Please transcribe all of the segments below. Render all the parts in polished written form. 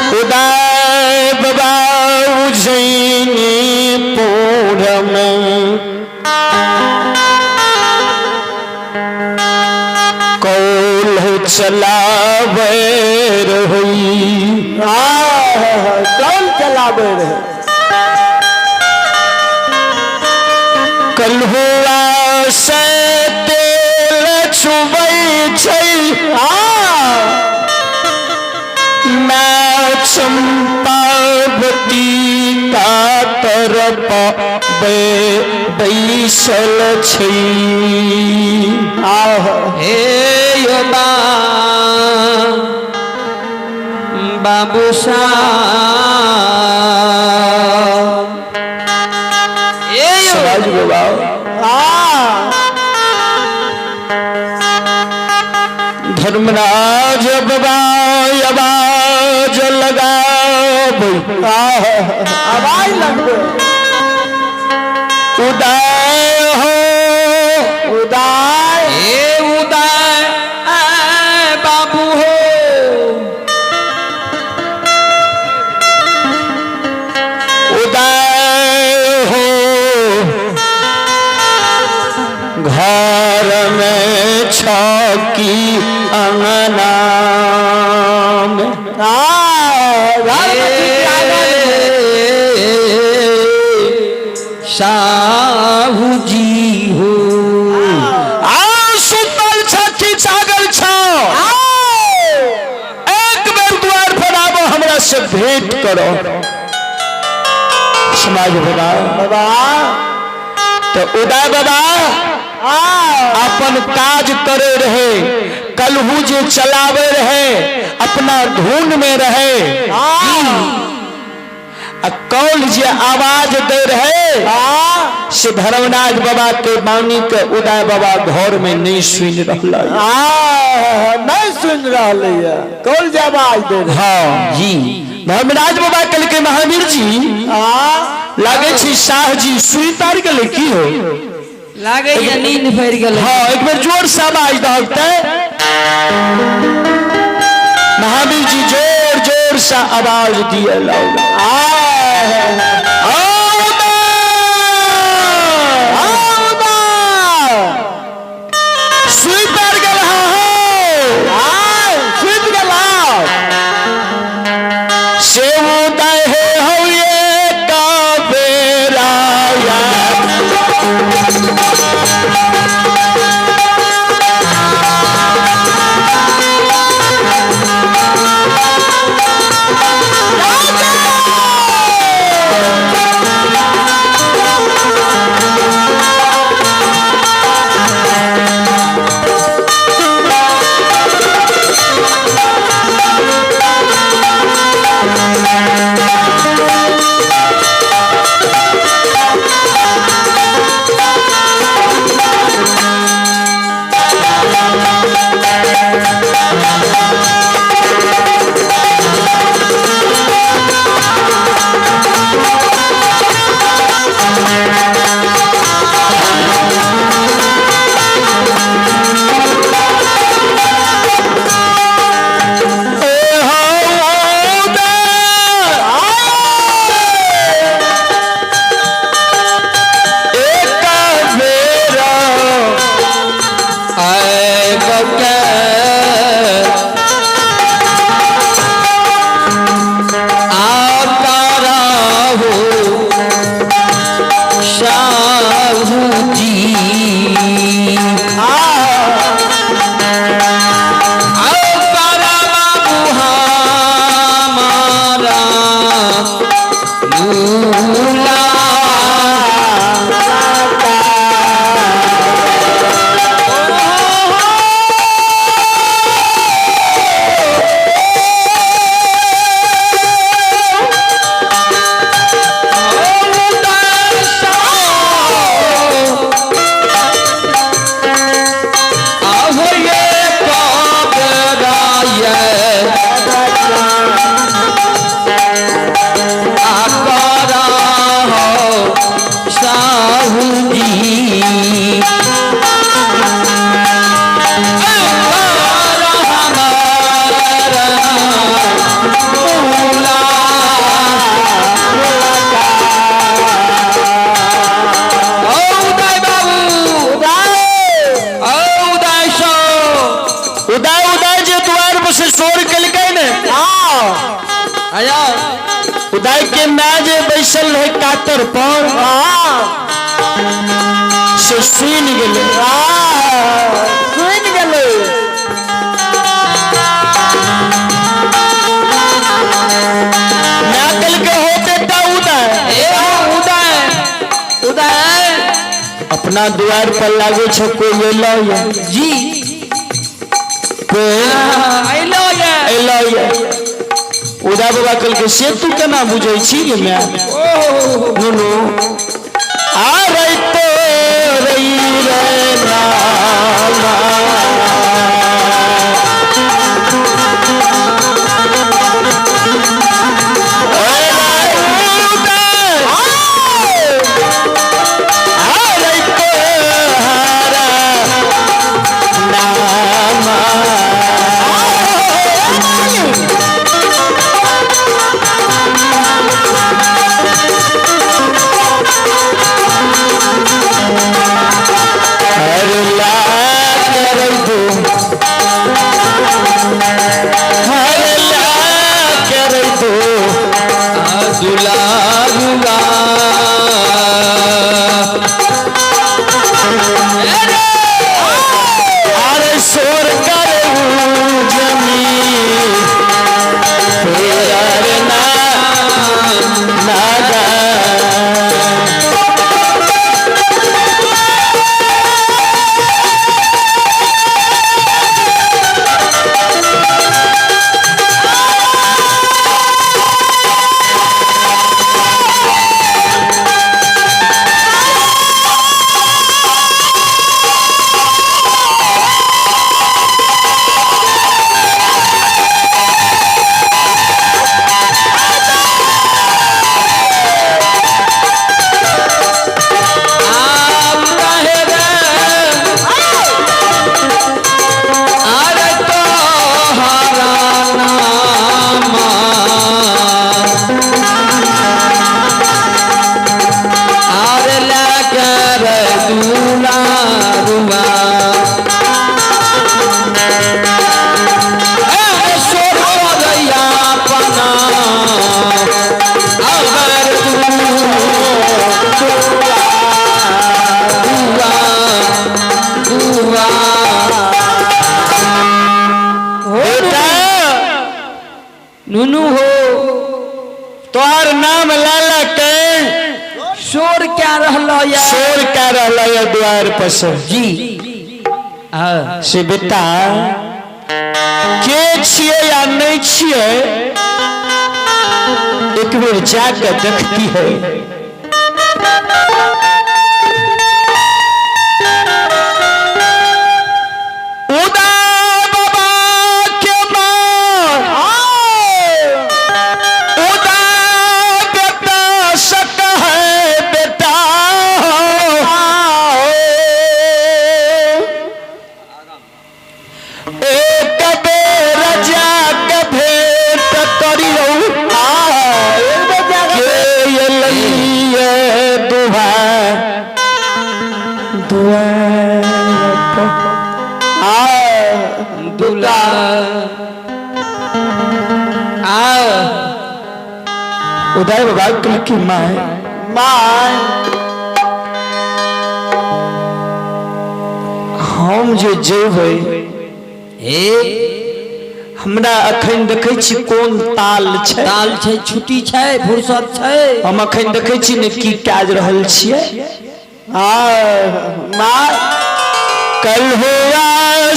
उदय बाबा उज्जैनी पूरम कौल चलावे रही। कौन चलावे रहे? कलहुआ से तेल छुबै छै मैं चंपावती का तरफ बैसल छै। हे यो बाबू ए यो समाज बाबा धर्मराज बाबा आवाज लगाबै। आवाज लगबे। उदय हो। उदय। हे उदय बाबू हो। उदय हो, घर में छकी अंगना में? घर में छी आंगन में? साहू जी हो। आ सुतल छथि, जागल छौ? एक बेर द्वार पर आबो, हमरा से भेंट करो। समाज बाबा। बाबा। तो उदय बाबा अपन काज करे रहे, कलहू जे चलावे रहे, अपना धुन में रहे आ कौल जे आवाज दे रहे से धर्मराज बाबा के वाणी के उदय बाबा घर में नहीं सुन रहल। नहीं सुन रहा है, कौन जे आवाज दे रहे? हाँ जी। धर्मराज बाबा कहलकै, महावीर जी, लागे छी शाह जी सुई तार गेलै की हो? लागे या नींद भरि गेलै। हाँ, एक बेर जोर से आवाज दहकते। महावीर जी जोर जोर से आवाज दिए लगला। सुई पार गेल हो। सुति गेला। से उदय हो ये काबेरा। आया उदय के माय जे बैसल रहे कातर पर से सुनि गेलै। सुनि गेलै। माय कहलकै हो बेटा उदय, ए हो उदय, उदय अपना द्वार पर लागै छै कोई एलो ये जी कोई अइलो ये एलो ये। उदय बाबा कहलकै से तू केना बुझै छी गे माय? नुनू आ रे तो रई रे नामा। दुलारुआ अरे शोर करे जमीन तेरा ना नागा। आप काहे रे अरे तो हरा नामा अरे लगे रे दुलारुआ ए सोरैया पना अगर तू दुआ दुआ बेटा नुनू हो तोहर नाम लाला के शोर क्या रहलो या शोर कह रहल है द्वार पर से जी हाँ से बेटा के छियै या नहीं छियै एक बेर जाके देखती है। उदय बाबा के माँ उदय बेटा सक है बेटा एक बेर जाके भेंट करियौ के एलैये दुआर दुआर दुला आ उदय बाबा कहलखिन माय माय हम जे जेबै हे हमरा अखन देखै छी कोन ताल छै, ताल छै, छुट्टी छै, फुर्सत छै। हम अखन देखै छी ने की काज रहल छियै। माय कल्हुआ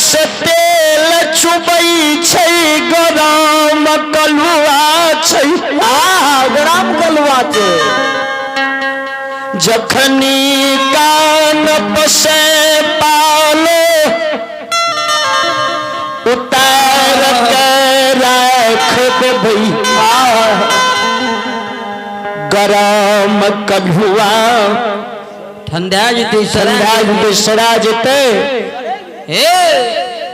से तेल चुबै छै गरम कलुआ छै, ग्राम कलुआ छै। जखनी कान पसे पालो उतार के राख देबै गरम कलुआ ठंडा जेतै, ठंडा जेतै, सड़ा जेतै। हे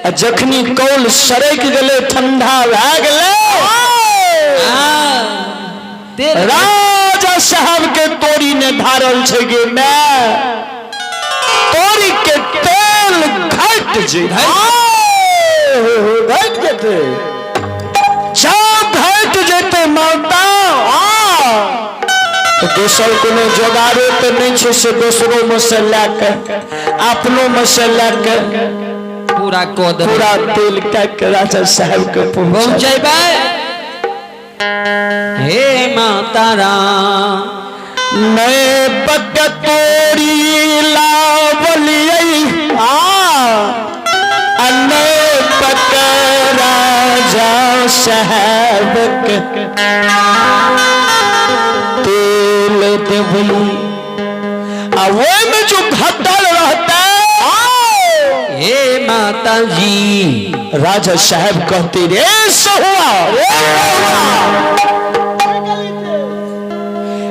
आ जखनी कौल सड़क गेलै, ठंडा भए गेलै, राजा साहब के तोरी ने धारल छै गे my, तोरी के तेल घट जे घट जेतै। जब घट जेतै माँ तऽ दोसर कोनो जोगाड़ो तऽ नहि छै से दोसरोमे से लए कऽ अपनोमे से लए कऽ पूरा कऽ देबै। पूरा तेल कए कऽ राजा साहेबके पहुँचेबै। पहुँचेबै। हे माता राम। नहि पक तोरी लावलियै आ नहि पक राजा साहेबके तेल देबली आ ओहिमे जो घटल रहतै। हे माता जी। राजा साहेब कहते रे सहुआ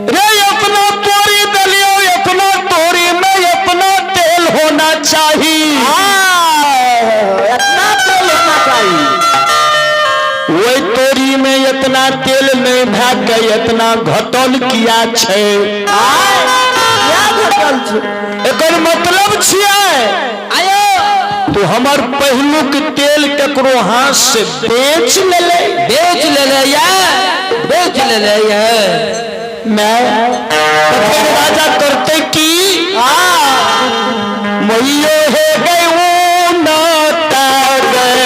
रे, अपना तोरी दलियो, अपना तोरी में अपना तेल होना चाहिए। इतना तेल होना चाहिए। वही तोरी में इतना तेल नहीं भए के इतना घटल किया छै? क्या घटल छै? एकर मतलब छियै आयो। तो हमर पहिलुक तेल ककरो हाथ से बेच लेले। बेच लेले या, बेच लेले या। मैं तो फिर राजा करते की मैयो हे गए ना गए।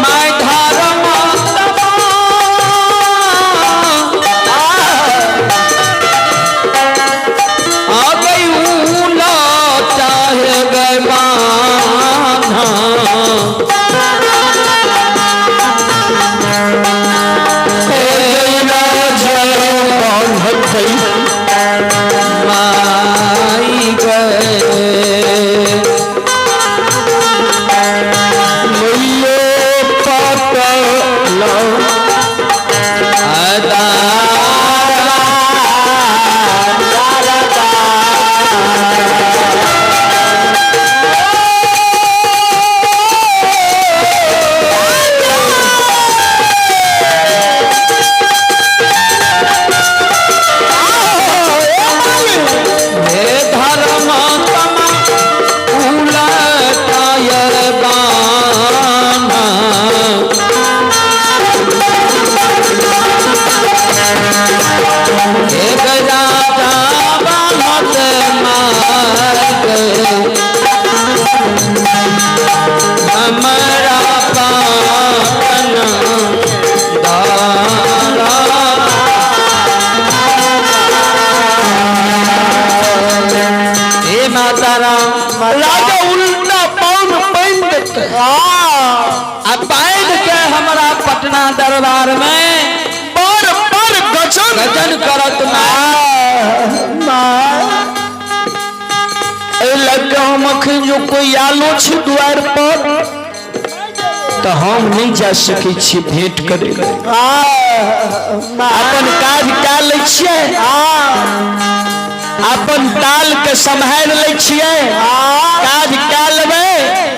मैं धर्म आ गई ऊला चाहे गए बान्हा। माई गए। हे धर्म तम उलटाय बाना। हे राजा बान्हत मार्ग हमरा पापन दारा। हे माता राम। राजा उल्टा पान पानि देते। आ पानि के हमरा पटना दरबार में पर पर गजन गजन करत माँ। एहि लऽ कऽ हम अखन जो कोई आलो छै दुआरि पर तऽ हम नहि जा सकै छी भेंट करे लए। अपन काज कए लै छियै, अपन ताल के सम्हारि लै छियै, काज कए लेबै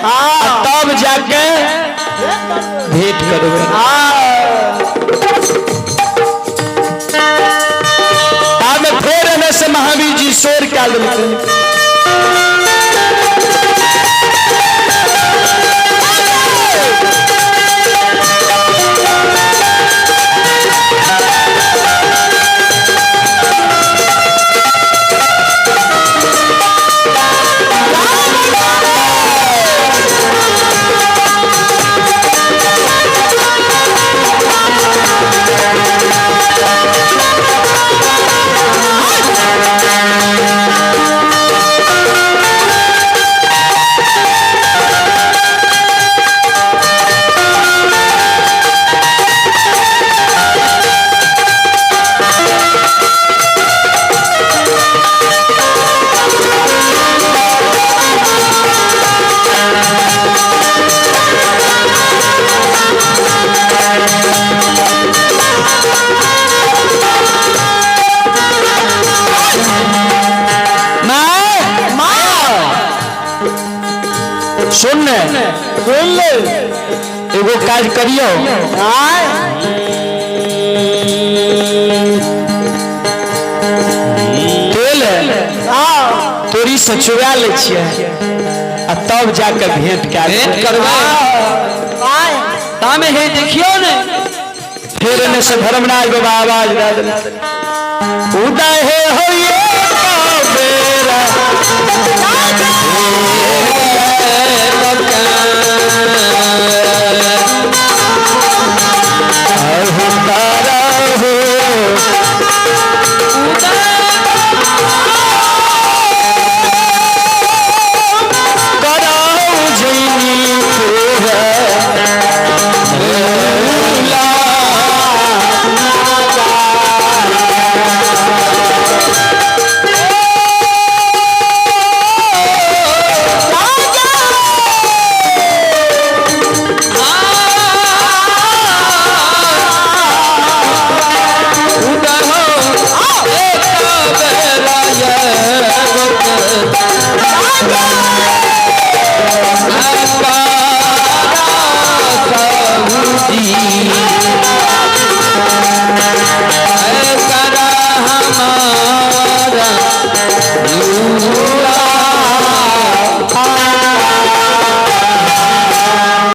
आ तब जाके भेंट करबै। तामे फेर एने से महावीर जी शोर कए देलकै। माँ माँ सुन ने। सुन ले। एगो काज करियो। आय। तेल हाँ। से चुरा लै छियै आ तब जाके भेंट कए भेंट करबै। तामे हे देखियौ ने। फिर एने से धर्मराज बाबा आवाज दए देलखिन, उदय हे।